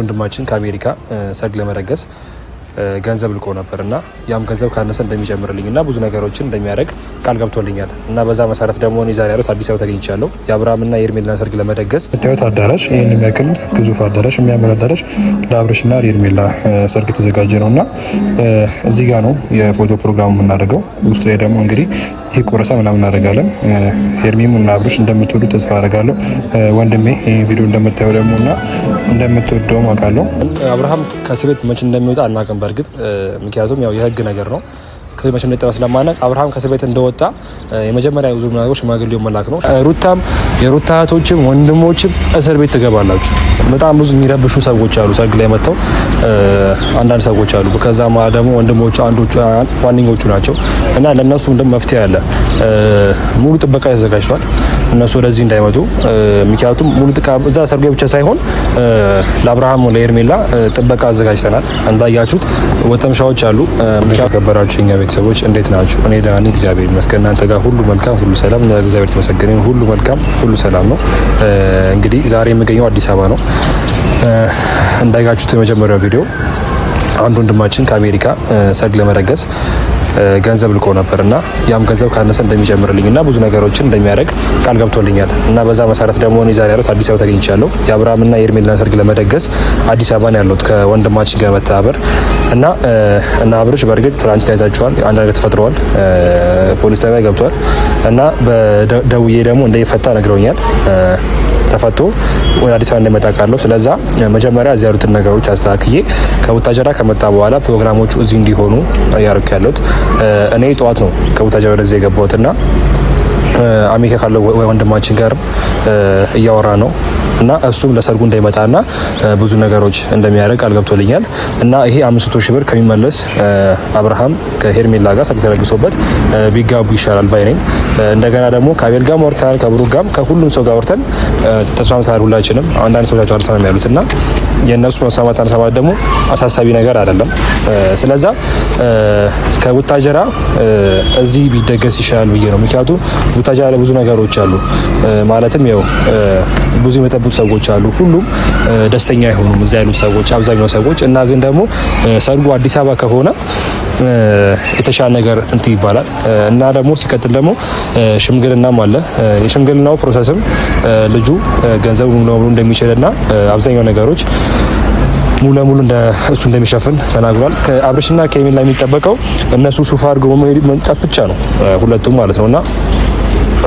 ወንድማችን ከአሜሪካ ሰርግ ለመደገስ ገንዘብ ልኮ ነበር እና ያም ገንዘብ ካነሰ እንደሚጨምርልኝ እና ብዙ ነገሮችን እንደሚያደርግ ቃል ገብቶልኛል። እና በዛ መሰረት ደግሞ እኔ ዛሬ ያሉት አዲስ አበባ ተገኝቻለሁ። የአብርሃምና የኤርሜላን ሰርግ ለመደገስ የምታዩት አዳራሽ ይህን የሚያክል ግዙፍ አዳራሽ፣ የሚያምር አዳራሽ ለአብርሽና ለኤርሜላ ሰርግ የተዘጋጀ ነው እና እዚህ ጋር ነው የፎቶ ፕሮግራሙ የምናደርገው። ውስጥ ላይ ደግሞ እንግዲህ ይህ ቆረሳ ምናምን እናደርጋለን። ሄርሚም እና አብርሽ እንደምትወዱ ተስፋ አደርጋለሁ። ወንድሜ ይህ ቪዲዮ እንደምታየው ደግሞ እና እንደምትወደውም አውቃለሁ። አብርሃም ከእስር ቤት መቼ እንደሚወጣ አናውቅም። በእርግጥ ምክንያቱም ያው የህግ ነገር ነው መቼ እንደጠራ ስለማናውቅ አብርሃም ከእስር ቤት እንደወጣ የመጀመሪያ ዙር ምናምን ሽማግሌው መላክ ነው። ሩታም የሩታ እህቶችም ወንድሞችም እስር ቤት ትገባላችሁ። በጣም ብዙ የሚረብሹ ሰዎች አሉ። ሰርግ ላይ መጥተው አንዳንድ ሰዎች አሉ። ከዛ ማለት ደግሞ ወንድሞቹ አንዶቹ ዋነኞቹ ናቸው እና ለእነሱም ደግሞ መፍትሄ አለ። ሙሉ ጥበቃ ተዘጋጅቷል፣ እነሱ ወደዚህ እንዳይመጡ። ምክንያቱም ሙሉ ጥበቃ እዛ ሰርግ ብቻ ሳይሆን ለአብርሃም ለኤርሜላ ጥበቃ አዘጋጅተናል። እንዳያችሁት ወተምሻዎች አሉ። ያከበራችሁ የኛ ቤተሰቦች እንዴት ናችሁ? እኔ ደህና ነኝ፣ እግዚአብሔር ይመስገን። እናንተ ጋር ሁሉ መልካም፣ ሁሉ ሰላም፣ እግዚአብሔር የተመሰገነ ይሁን። ሁሉ መልካም፣ ሁሉ ሰላም ነው። እንግዲህ ዛሬ የምገኘው አዲስ አበባ ነው። እንዳያችሁት የመጀመሪያው ቪዲዮ አንድ ወንድማችን ከአሜሪካ ሰርግ ለመደገስ ገንዘብ ልኮ ነበር እና ያም ገንዘብ ካነሰ እንደሚጨምርልኝ እና ብዙ ነገሮችን እንደሚያደርግ ቃል ገብቶልኛል። እና በዛ መሰረት ደግሞ እኔ ዛሬ ያለሁት አዲስ አበባ ተገኝቻለሁ። የአብርሃምና የኤርሜላን ሰርግ ለመደገስ አዲስ አበባ ነው ያለሁት ከወንድማችን ጋር መተባበር እና እና አብርሽ በእርግጥ ትናንት ታይታችኋል፣ አንድ ነገር ተፈጥሯል፣ ፖሊስ ጣቢያ ገብቷል እና በደውዬ ደግሞ እንደይፈታ ነግረውኛል። ተፈቶ ወደ አዲስ አበባ እንደመጣ ቃለሁ። ስለዛ መጀመሪያ እዚህ ያሉትን ነገሮች አስተካክዬ ከቡታጀራ ከመጣ በኋላ ፕሮግራሞቹ እዚህ እንዲሆኑ እያደረኩ ያለሁት። እኔ ጠዋት ነው ከቡታጀራ ወደዚህ የገባሁትና አሜሪካ ካለው ወንድማችን ጋር እያወራ ነው እና እሱም ለሰርጉ እንዳይመጣና ብዙ ነገሮች እንደሚያደርግ ቃል ገብቶልኛል። እና ይሄ 500 ሺህ ብር ከሚመለስ አብርሃም ከሄርሜላ ጋር ሰርግ ተለግሶበት ቢጋቡ ይሻላል ባይ ነኝ። እንደገና ደግሞ ከአቤል ጋር ወርተናል፣ ከብሩክ ጋርም ከሁሉም ሰው ጋር ወርተን ተስማምተናል። ሁላችንም አንዳንድ ሰዎች አልሰማም ያሉት እና የእነሱ መስማማት አልሰማት ደግሞ አሳሳቢ ነገር አይደለም። ስለዛ ከቡታጀራ እዚህ ቢደገስ ይሻላል ብዬ ነው። ምክንያቱም ቡታጀራ ላይ ብዙ ነገሮች አሉ። ማለትም ያው ብዙ የመጠብቁ ሰዎች አሉ። ሁሉም ደስተኛ አይሆኑም እዚያ ያሉት ሰዎች፣ አብዛኛው ሰዎች እና ግን ደግሞ ሰርጉ አዲስ አበባ ከሆነ የተሻለ ነገር እንትን ይባላል እና ደግሞ ሲቀጥል ደግሞ ሽምግልናም አለ። የሽምግልናው process ም ልጁ ገንዘቡ ሙሉ ለሙሉ እንደሚችልና አብዛኛው ነገሮች ሙሉ ለሙሉ እሱ እንደሚሸፍን ተናግሯል። ከአብርሽና ከኤሚላ የሚጠበቀው እነሱ ሱፍ አድርገው መምጣት ብቻ ነው፣ ሁለቱም ማለት ነውና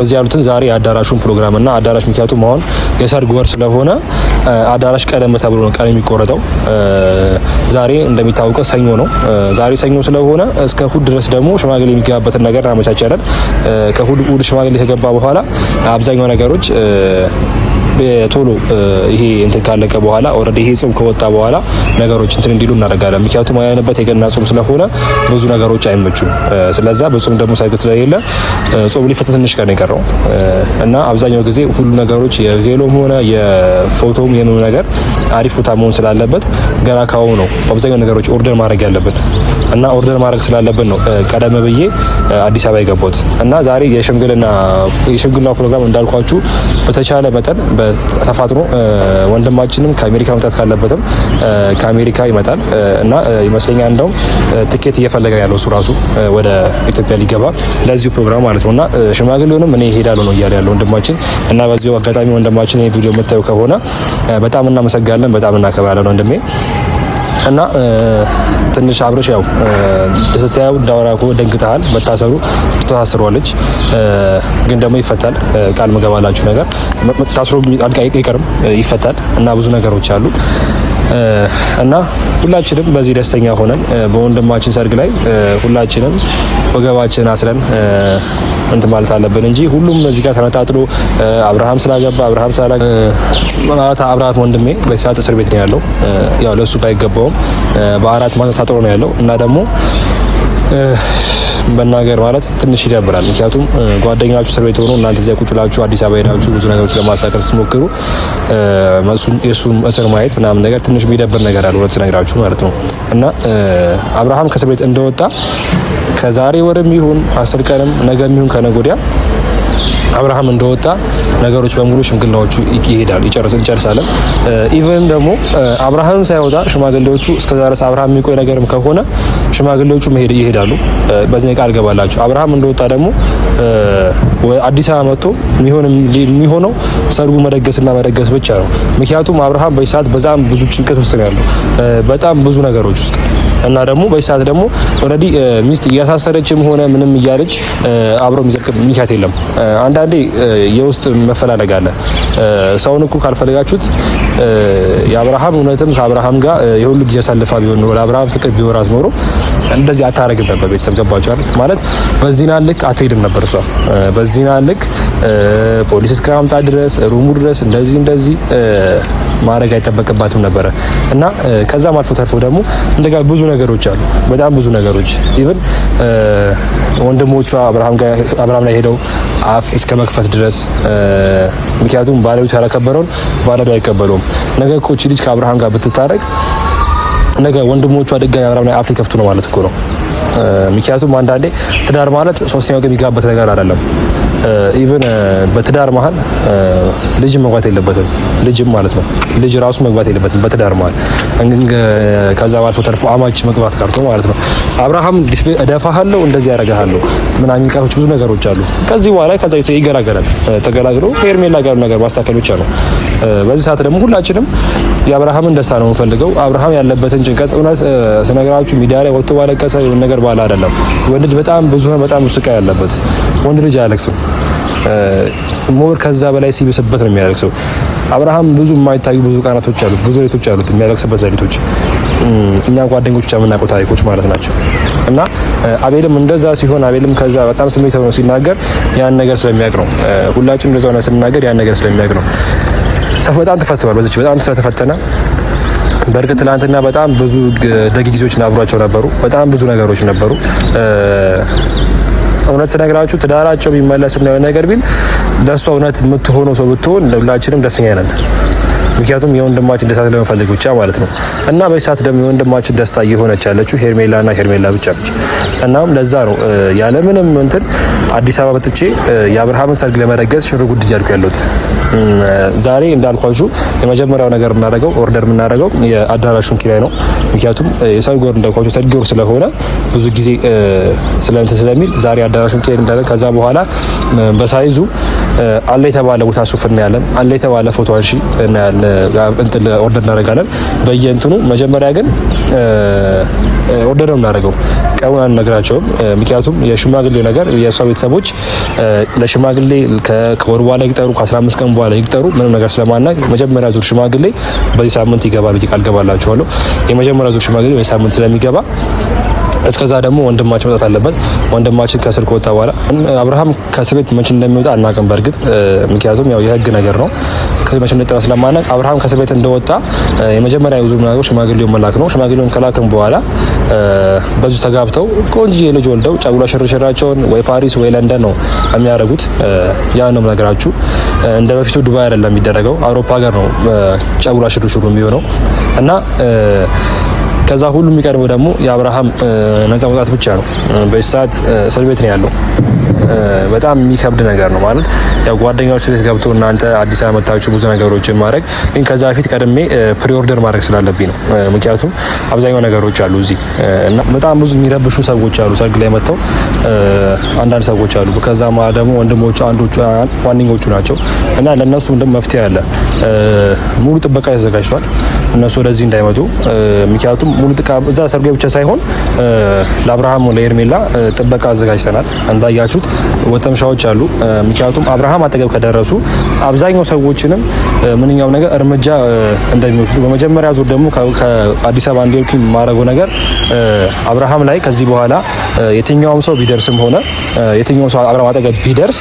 እዚህ ያሉትን ዛሬ የአዳራሹን ፕሮግራም እና አዳራሽ ምክንያቱም አሁን የሰርግ ወር ስለሆነ አዳራሽ ቀደም ተብሎ ነው ቀን የሚቆረጠው። ዛሬ እንደሚታወቀው ሰኞ ነው። ዛሬ ሰኞ ስለሆነ እስከ እሁድ ድረስ ደግሞ ሽማግሌ የሚገባበትን ነገር እናመቻቻለን። ከእሁድ እሁድ ሽማግሌ ከገባ በኋላ አብዛኛው ነገሮች ቶሎ ይሄ እንትን ካለቀ በኋላ already ይሄ ጾም ከወጣ በኋላ ነገሮች እንትን እንዲሉ እናደርጋለን። ምክንያቱም ያለንበት የገና ጾም ስለሆነ ብዙ ነገሮች አይመቹም። ስለዛ በጾም ደግሞ ሰርግ ስለሌለ ጾም ሊፈታ ትንሽ ቀን የቀረው እና አብዛኛው ጊዜ ሁሉ ነገሮች የቬሎም ሆነ የፎቶም የምኑ ነገር አሪፍ ቦታ መሆን ስላለበት ገና ካሁኑ ነው በአብዛኛው ነገሮች order ማድረግ ያለብን እና order ማድረግ ስላለብን ነው ቀደም ብዬ አዲስ አበባ የገባሁት እና ዛሬ የሽምግልና ፕሮግራም እንዳልኳችሁ በተቻለ መጠን ተፋጥኖ ወንድማችንም ከአሜሪካ መምጣት ካለበትም ከአሜሪካ ይመጣል እና ይመስለኛል እንደውም ትኬት እየፈለገ ያለው እሱ ራሱ ወደ ኢትዮጵያ ሊገባ ለዚሁ ፕሮግራም ማለት ነው እና ሽማግሌውንም እኔ እሄዳለሁ ነው እያለ ያለው ወንድማችን እና በዚሁ አጋጣሚ ወንድማችን ይሄ ቪዲዮ የምታዩ ከሆነ በጣም እናመሰግናለን፣ በጣም እናከብራለን ወንድሜ። እና ትንሽ አብረሽ ያው ስታየው እንዳወራ እኮ ደንግጠሃል። መታሰሩ ተሳስሯለች፣ ግን ደግሞ ይፈታል። ቃል ምገባላችሁ ነገር ታስሮ አይቀርም፣ ይፈታል። እና ብዙ ነገሮች አሉ እና ሁላችንም በዚህ ደስተኛ ሆነን በወንድማችን ሰርግ ላይ ሁላችንም ወገባችን አስረን እንትን ማለት አለብን እንጂ ሁሉም እዚህ ጋር ተነጣጥሎ አብርሃም ስላገባ አብርሃም ስላላ ማለት አብርሃም ወንድሜ በሰዓት እስር ቤት ነው ያለው። ያው ለሱ ባይገባውም በአራት ማዕዘን ታጥሮ ነው ያለው እና ደግሞ መናገር ማለት ትንሽ ይደብራል። ምክንያቱም ጓደኛችሁ እስር ቤት ሆኖ እናንተ እዚያ ቁጭ ብላችሁ አዲስ አበባ ሄዳችሁ ብዙ ነገሮች ለማሳከር ስትሞክሩ የእሱን እስር ማየት ምናምን ነገር ትንሽ የሚደብር ነገር አለ፣ እውነት ስነግራችሁ ማለት ነው። እና አብርሃም ከእስር ቤት እንደወጣ ከዛሬ ወርም ይሁን 10 ቀንም ነገም ይሁን ከነገ ወዲያ አብርሃም እንደወጣ ነገሮች በሙሉ ሽምግልናዎቹ ይሄዳሉ፣ እንጨርሳለን። Even ደግሞ አብርሃምም ሳይወጣ ሽማግሌዎቹ እስከዛ ድረስ አብርሃም የሚቆይ ነገርም ከሆነ ሽማግሌዎቹ መሄድ ይሄዳሉ። በዚህ ቃል ገባላችሁ። አብርሃም እንደወጣ ደግሞ አዲስ አበባ መጥቶ የሚሆነው ሰርጉ መደገስና መደገስ ብቻ ነው። ምክንያቱም አብርሃም በዚህ ሰዓት በጣም ብዙ ጭንቀት ውስጥ ነው ያለው፣ በጣም ብዙ ነገሮች ውስጥ እና ደግሞ በዚህ ሰዓት ደግሞ already ሚስት እያሳሰረችም ሆነ ምንም እያለች አብሮ የሚዘልቅ ምክንያት የለም። አንዳንዴ የውስጥ መፈላለግ አለ። ሰውን እኮ ካልፈለጋችሁት የአብርሃም እውነትም ከአብርሃም ጋር የሁሉ ጊዜ አሳልፋ ቢሆን ኖሮ ለአብርሃም ፍቅር ቢኖራት ኖሮ እንደዚህ አታረግም ነበር። ቤተሰብ ገባችኋል ማለት በዚህና ልክ አትሄድም ነበር እሷ በዚህና ልክ ፖሊስ እስከ ማምጣት ድረስ room ኡ ድረስ እንደዚህ እንደዚህ ማድረግ አይጠበቅባትም ነበረ እና ከዛም አልፎ ተርፎ ደግሞ እንደጋ ብዙ ነገሮች አሉ። በጣም ብዙ ነገሮች even ወንድሞቿ አብርሃም ላይ ሄደው አፍ እስከ መክፈት ድረስ ምክንያቱም ባለቤቱ ያላከበረውን ባለቤቱ አይቀበለውም። ነገ እኮ እቺ ልጅ ከአብርሃም ጋር ብትታረቅ ነገ ወንድሞቿ ድጋሚ አብርሃም ላይ አፍ ሊከፍቱ ነው ማለት እኮ ነው። ምክንያቱም አንዳንዴ ትዳር ማለት ሶስተኛው ወገን የሚጋበት ነገር አይደለም። Even በትዳር መሀል ልጅ መግባት የለበትም። ልጅም ማለት ነው ልጅ ራሱ መግባት የለበትም በትዳር መሀል። ከዛ አልፎ ተርፎ አማች መግባት ቀርቶ ማለት ነው። አብርሃም እደፋሃለሁ፣ እንደዚህ ያደርግሃለሁ ምናምን ቃሎች ብዙ ነገሮች አሉ። ከዚህ በኋላ ከዛ ይገላገላል። ተገላግሎ ከሄርሜላ ጋር ነገር ማስተካከል ብቻ ነው። በዚህ ሰዓት ደግሞ ሁላችንም የአብርሃምን ደስታ ነው የምንፈልገው። አብርሃም ያለበትን ጭንቀት እውነት ስነግራችሁ ሚዲያ ላይ ወጥቶ ባለቀሰ የሆነ ነገር ባለ አይደለም። ወንድ ልጅ በጣም ብዙ በጣም ስቃይ ያለበት ወንድ ልጅ አያለቅስም። More ከዛ በላይ ሲብስበት ነው የሚያለቅሰው። አብርሃም ብዙ የማይታዩ ብዙ ቀናቶች አሉት፣ ብዙ ሌቶች አሉት የሚያለቅስበት ሌቶች፣ እኛ ጓደኞች ብቻ የምናውቀው ታሪኮች ማለት ናቸው። እና አቤልም እንደዛ ሲሆን አቤልም ከዛ በጣም ስሜት ሆኖ ሲናገር ያን ነገር ስለሚያውቅ ነው። ሁላችንም እንደዛ ሆነ ስንናገር ያን ነገር ስለሚያውቅ ነው። በጣም ተፈትኗል። በዚች በጣም ስለተፈተነ በእርግጥ ትናንትና በጣም ብዙ ደግ ጊዜዎች አብሯቸው ነበሩ። በጣም ብዙ ነገሮች ነበሩ። እውነት ስነግራችሁ ትዳራቸው ቢመለስ እና ነገር ቢል ለእሷ እውነት የምትሆነው ሰው ብትሆን ለሁላችንም ደስተኛ ነን። ምክንያቱም የወንድማችን ደስታ ስለምንፈልግ ብቻ ማለት ነው። እና በዚህ ሰዓት ደግሞ የወንድማችን ደስታ እየሆነች ያለችው ሄርሜላና ሄርሜላ ብቻ ነች። እናም ለዛ ነው ያለምንም እንትን አዲስ አበባ መጥቼ የአብርሃምን ሰርግ ለመደገስ ሽር ጉድ እያልኩ ያለሁት። ዛሬ እንዳልኳችሁ የመጀመሪያው ነገር የምናደርገው order የምናደርገው የአዳራሹን ኪራይ ነው። ምክንያቱም የሰርግ ወር እንዳልኳችሁ ሰርግ ወር ስለሆነ ብዙ ጊዜ ስለእንትን ስለሚል ዛሬ አዳራሹን ኪራይ እንዳለን ከዛ በኋላ በ size ኡ አለ የተባለ ቦታ ሱፍ እናያለን፣ አለ የተባለ ፎቶ አንሺ እናያለን፣ እንትን order እናደርጋለን በየእንትኑ። መጀመሪያ ግን order ነው የምናደርገው፣ ቀኑን አንነግራቸውም። ምክንያቱም የሽማግሌ ነገር የእሷ ቤተሰቦች ለሽማግሌ ከወር በኋላ ይቅጠሩ፣ ከ15 ቀን በኋላ ይቅጠሩ፣ ምንም ነገር ስለማናቅ መጀመሪያ ዙር ሽማግሌ በዚህ ሳምንት ይገባል ብዬ ቃል ገባላችኋለሁ። የመጀመሪያ ዙር ሽማግሌ በዚህ ሳምንት ስለሚገባ እስከዛ ደግሞ ወንድማችን መውጣት አለበት። ወንድማችን ከእስር ከወጣ በኋላ አብርሃም ከእስር ቤት መቼ እንደሚወጣ አናውቅም። በእርግጥ ምክንያቱም ያው የህግ ነገር ነው፣ መቼ እንደጠራ ስለማናውቅ አብርሃም ከእስር ቤት እንደወጣ የመጀመሪያ ዙር ምናምን ሽማግሌውን መላክ ነው። ሽማግሌውን ከላክም በኋላ በዙ ተጋብተው ቆንጆ ልጅ ወልደው ጫጉላ ሽርሽራቸውን ወይ ፓሪስ ወይ ለንደን ነው የሚያደርጉት። ያ ነው የምነግራችሁ። እንደ በፊቱ ዱባይ አይደለም የሚደረገው፣ አውሮፓ ሀገር ነው ጫጉላ ሽርሽሩ የሚሆነው እና ከዛ ሁሉ የሚቀድመው ደግሞ የአብርሃም ነፃ መውጣት ብቻ ነው። በዚህ ሰዓት እስር ቤት ነው ያለው። በጣም የሚከብድ ነገር ነው ማለት ያው ጓደኛዎች ቤት ገብቶ እናንተ አዲስ አበባ መታችሁ ብዙ ነገሮችን ማድረግ ግን ከዛ በፊት ቀድሜ pre-order ማድረግ ስላለብኝ ነው። ምክንያቱም አብዛኛው ነገሮች አሉ እዚህ እና በጣም ብዙ የሚረብሹ ሰዎች አሉ። ሰርግ ላይ መጥተው አንዳንድ ሰዎች አሉ። ከዛ ማለት ደግሞ ወንድሞቹ አንዶቹ ዋነኞቹ ናቸው እና ለእነሱ ደግሞ መፍትሄ አለ። ሙሉ ጥበቃ ተዘጋጅቷል እነሱ ወደዚህ እንዳይመጡ። ምክንያቱም ሙሉ ጥበቃ እዛ ሰርግ ብቻ ሳይሆን ለአብርሃም ለኤርሜላ ጥበቃ አዘጋጅተናል። እንዳያችሁት ወጠምሻዎች አሉ። ምክንያቱም አብርሃም አጠገብ ከደረሱ አብዛኛው ሰዎችንም ምንኛውም ነገር እርምጃ እንደሚወስዱ በመጀመሪያ ዙር ደግሞ ከአዲስ አበባ እንዲወርኩ የማደርገው ነገር አብርሃም ላይ ከዚህ በኋላ የትኛውም ሰው ቢደርስም ሆነ የትኛውም ሰው አብርሃም አጠገብ ቢደርስ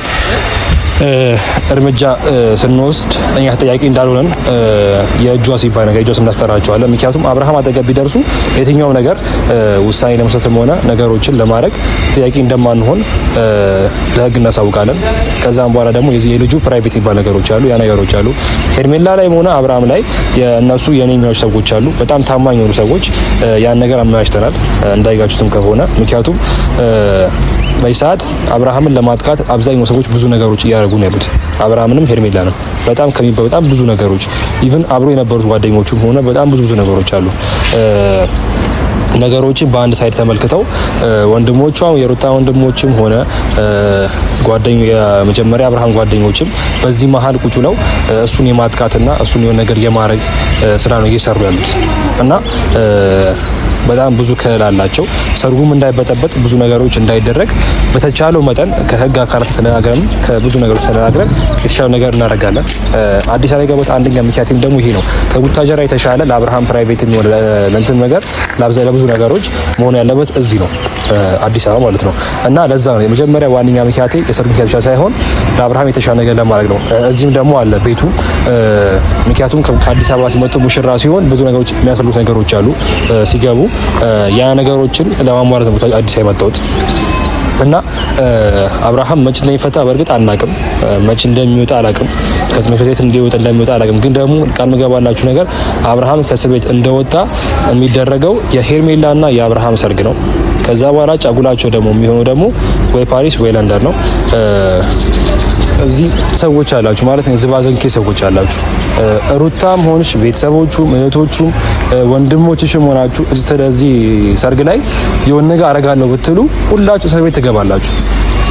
እርምጃ ስንወስድ እኛ ተጠያቂ እንዳልሆነን የእጇ ሲባል ነገር የእጇ እናስጠራቸዋለን። ምክንያቱም አብርሃም አጠገብ ቢደርሱ የትኛውም ነገር ውሳኔ ለመስጠትም ሆነ ነገሮችን ለማድረግ ተጠያቂ እንደማንሆን ለሕግ እናሳውቃለን። ከዛም በኋላ ደግሞ የዚህ የልጁ private የሚባል ነገሮች አሉ፣ ያ ነገሮች አሉ። ሄርሜላ ላይም ሆነ አብርሃም ላይ የእነሱ የኔ የሚያዎች ሰዎች አሉ፣ በጣም ታማኝ የሆኑ ሰዎች። ያን ነገር አመቻችተናል እንዳይጋጩትም ከሆነ ምክንያቱም በዚህ ሰዓት አብርሃምን ለማጥቃት አብዛኛው ሰዎች ብዙ ነገሮች እያደረጉ ነው ያሉት። አብርሃምንም ሄርሜላንም በጣም ከሚባል በጣም ብዙ ነገሮች even አብሮ የነበሩት ጓደኞቹም ሆነ በጣም ብዙ ብዙ ነገሮች አሉ። ነገሮችን በአንድ side ተመልክተው ወንድሞቿ የሩታ ወንድሞችም ሆነ ጓደኞ የመጀመሪያ አብርሃም ጓደኞችም በዚህ መሀል ቁጭ ብለው እሱን የማጥቃትና እሱን የሆነ ነገር የማድረግ ስራ ነው እየሰሩ ያሉት እና በጣም ብዙ ከለላ አላቸው። ሰርጉም እንዳይበጠበጥ ብዙ ነገሮች እንዳይደረግ በተቻለው መጠን ከህግ አካላት ተነጋግረን ከብዙ ነገሮች ተነጋግረን የተሻለ ነገር እናደርጋለን። አዲስ አበባ የገባሁት አንደኛ ምክንያቴም ደግሞ ይሄ ነው። ከቡታጀራ የተሻለ ለአብርሃም private የሚሆን ለእንትን ነገር ለብዙ ነገሮች መሆን ያለበት እዚህ ነው፣ አዲስ አበባ ማለት ነው። እና ለዛ ነው የመጀመሪያ ዋነኛ ምክንያቴ የሰርጉ ምክንያት ብቻ ሳይሆን ለአብርሃም የተሻለ ነገር ለማድረግ ነው። እዚህም ደግሞ አለ ቤቱ። ምክንያቱም ከአዲስ አበባ ሲመጡ ሙሽራ ሲሆን ብዙ ነገሮች የሚያስፈልጉት ነገሮች አሉ ሲገቡ ያ ነገሮችን ለማሟላት ነው አዲስ የመጣሁት። እና አብርሃም መች እንደሚፈታ በእርግጥ አናቅም፣ መች እንደሚወጣ አላቅም፣ ከዚህ ቤት እንዲወጣ እንደሚወጣ አላቅም። ግን ደግሞ ቃል ምገባላችሁ ነገር አብርሃም ከእስር ቤት እንደወጣ የሚደረገው የሄርሜላና የአብርሃም ሰርግ ነው። ከዛ በኋላ ጫጉላቸው ደግሞ የሚሆነው ደግሞ ወይ ፓሪስ ወይ ለንደን ነው። እዚህ ሰዎች አላችሁ ማለት ነው፣ ዝባዘንኬ ሰዎች አላችሁ። ሩታም ሆንሽ ቤተሰቦቹም እህቶቹም ወንድሞችሽም ሆናችሁ ስለዚህ ሰርግ ላይ የሆነ ነገር አረጋለሁ ብትሉ ሁላችሁ እስር ቤት ትገባላችሁ፣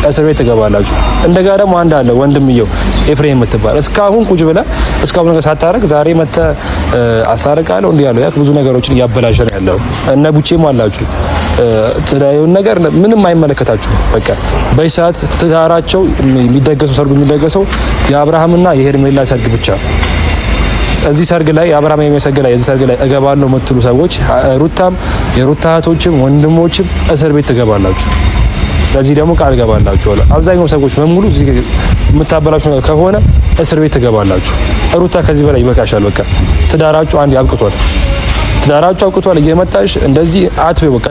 እስር ቤት ትገባላችሁ። እንደጋ ደግሞ አንድ አለ ወንድምየው ኤፍሬም የምትባል እስካሁን ቁጭ ብለህ እስካሁን ነገር ሳታረግ ዛሬ መተህ አስታርቃለሁ እንዲህ ያለው ያ ብዙ ነገሮችን እያበላሸ ነው ያለው። እነ ቡቼም አላችሁ ትዳዩን ነገር ምንም አይመለከታችሁ። በቃ በዚህ ሰዓት ትዳራቸው የሚደገሰው ሰርጉ የሚደገሰው የአብርሃምና የሄርሜላ ሰርግ ብቻ። እዚህ ሰርግ ላይ የአብርሃም የሚሰርግ ላይ እዚህ ሰርግ ላይ እገባለሁ የምትሉ ሰዎች ሩታም የሩታ እህቶችም ወንድሞችም እስር ቤት ትገባላችሁ። ለዚህ ደግሞ ቃል እገባላችኋለሁ። አብዛኛው ሰዎች በሙሉ እዚህ የምታበላሹ ነገር ከሆነ እስር ቤት ትገባላችሁ። ሩታ ከዚህ በላይ ይበቃሻል። በቃ ትዳራችሁ አንድ ያብቅቷል። ትዳራችሁ አብቅቷል። እየመጣሽ እንደዚህ አትበይ። በቃ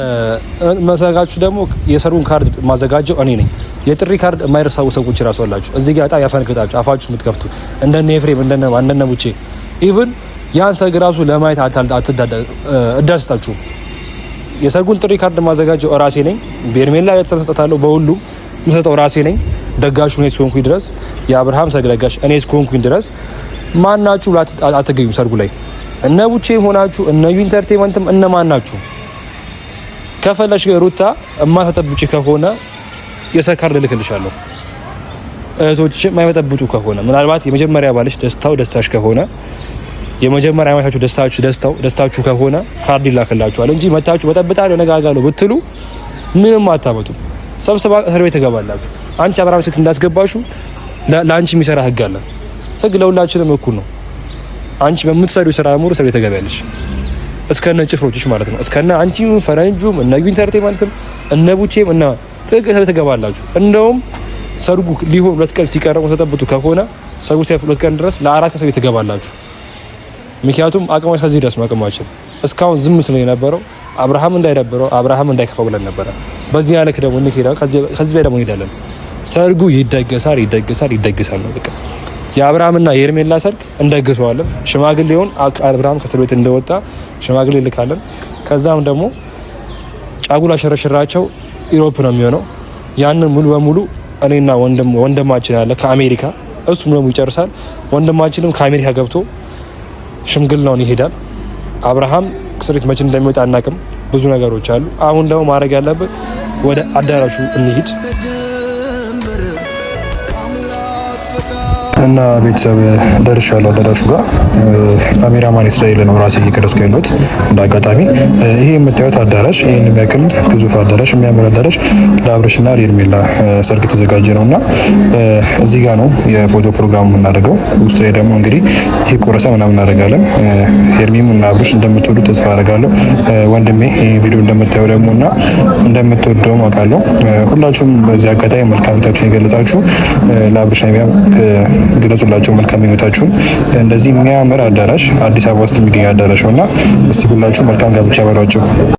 መሰጋችሁ ደግሞ የሰርጉን ካርድ ማዘጋጀው እኔ ነኝ። የጥሪ ካርድ የማይረሳው ሰዎች እራሱ አላችሁ። እዚህ ጋር በጣም ያፈነግጣችሁ አፋችሁ የምትከፍቱ እንደነ ኤፍሬም እንደነ ቡቼ even ያን ሰርግ ራሱ ለማየት እዳስታችሁ። የሰርጉን ጥሪ ካርድ ማዘጋጀው ራሴ ነኝ። በሄርሜላ ቤተሰብ ሰጣለሁ። በሁሉም የምሰጠው ራሴ ነኝ። ደጋሹ እኔ እስከሆንኩኝ ድረስ የአብርሃም ሰርግ ደጋሽ እኔ እስከሆንኩኝ ድረስ ማናችሁ አትገኙም ሰርጉ ላይ እነ ቡቼም ሆናችሁ እነ ዩ entertainment ም እነ ማናችሁ ከፈለሽ ሩታ እማትጠብጪ ከሆነ የሰርግ ካርድ እልክልሻለሁ። እህቶችሽ የማይበጠብጡ ከሆነ ምናልባት የመጀመሪያ ባልሽ ደስታው ደስታሽ ከሆነ የመጀመሪያ ዓመታችሁ ደስታችሁ ደስታው ደስታችሁ ከሆነ ካርድ ይላክላችኋል እንጂ መታችሁ በጠብጣለሁ ነጋጋለሁ ብትሉ ምንም አታመጡም። ሰብስባ እስር ቤት ትገባላችሁ። አንቺ አብርሃም ሴት እንዳስገባሹ ለአንቺ የሚሰራ ህግ አለ። ህግ ለሁላችንም እኩል ነው። አንቺ በምትሰሪው ስራ ሙሉ እስር ቤት ትገቢያለሽ። እስከነ ጭፍሮችሽ ማለት ነው። እስከነ አንቺም ፈረንጁም እነ ዩ entertainment ም እነ ቡቼም እና ጥግ እስር ቤት ትገባላችሁ። እንደውም ሰርጉ ሊሆን 2 ቀን ሲቀረው ተጠብጡ ከሆነ ሰርጉ ሲያልፍ 2 ቀን ድረስ ለአራት እስር ቤት ትገባላችሁ። ምክንያቱም አቅማችን ከዚህ ድረስ ነው። አቅማችን እስካሁን ዝም ስለ የነበረው አብርሃም እንዳይደብረው አብርሃም እንዳይከፋው ብለን ነበረ። በዚህ ያለክ ደግሞ እንሄዳለን፣ ከዚህ በላይ ደግሞ እንሄዳለን። ሰርጉ ይደገሳል፣ ይደገሳል፣ ይደገሳል ነው በቃ። የአብርሃምና የሄርሜላ ሰርግ እንደግሰዋለን። ሽማግሌውን አብርሃም ከእስር ቤት እንደወጣ ሽማግሌ ልካለን። ከዛም ደግሞ ጫጉላ ሽርሽራቸው Europe ነው የሚሆነው። ያንን ሙሉ በሙሉ እኔና ወንድማችን ያለ ከአሜሪካ እሱም ደግሞ ይጨርሳል። ወንድማችንም ከአሜሪካ ገብቶ ሽምግልናውን ይሄዳል። አብርሃም እስር ቤት መቼ እንደሚወጣ አናውቅም። ብዙ ነገሮች አሉ። አሁን ደግሞ ማድረግ ያለብን ወደ አዳራሹ እንሂድ እና ቤተሰብ ደርሻለሁ አዳራሹ ጋር። ካሜራማን ስለሌለ ነው ራሴ እየቀረጽኩ ያለሁት። እንደ አጋጣሚ ይሄ የምታዩት አዳራሽ ይህን የሚያክል ግዙፍ አዳራሽ፣ የሚያምር አዳራሽ ለአብርሽና ለሄርሜላ ሰርግ የተዘጋጀ ነው እና እዚህ ጋር ነው የፎቶ ፕሮግራሙ የምናደርገው። ውስጥ ላይ ደግሞ እንግዲህ ይሄ ቆረሳ ምናምን እናደርጋለን። ሄርሚም እና አብርሽ እንደምትወዱ ተስፋ አደርጋለሁ። ወንድሜ ይህ ቪዲዮ እንደምታየው ደግሞ እና እንደምትወደው አውቃለሁ። ሁላችሁም በዚህ አጋጣሚ መልካምታችሁን የገለጻችሁ ለአብርሽ ግለጹላቸው መልካም ምኞታችሁን። እንደዚህ የሚያምር አዳራሽ አዲስ አበባ ውስጥ የሚገኝ አዳራሽ ነው እና እስቲ ሁላችሁ መልካም ጋብቻ በሏቸው።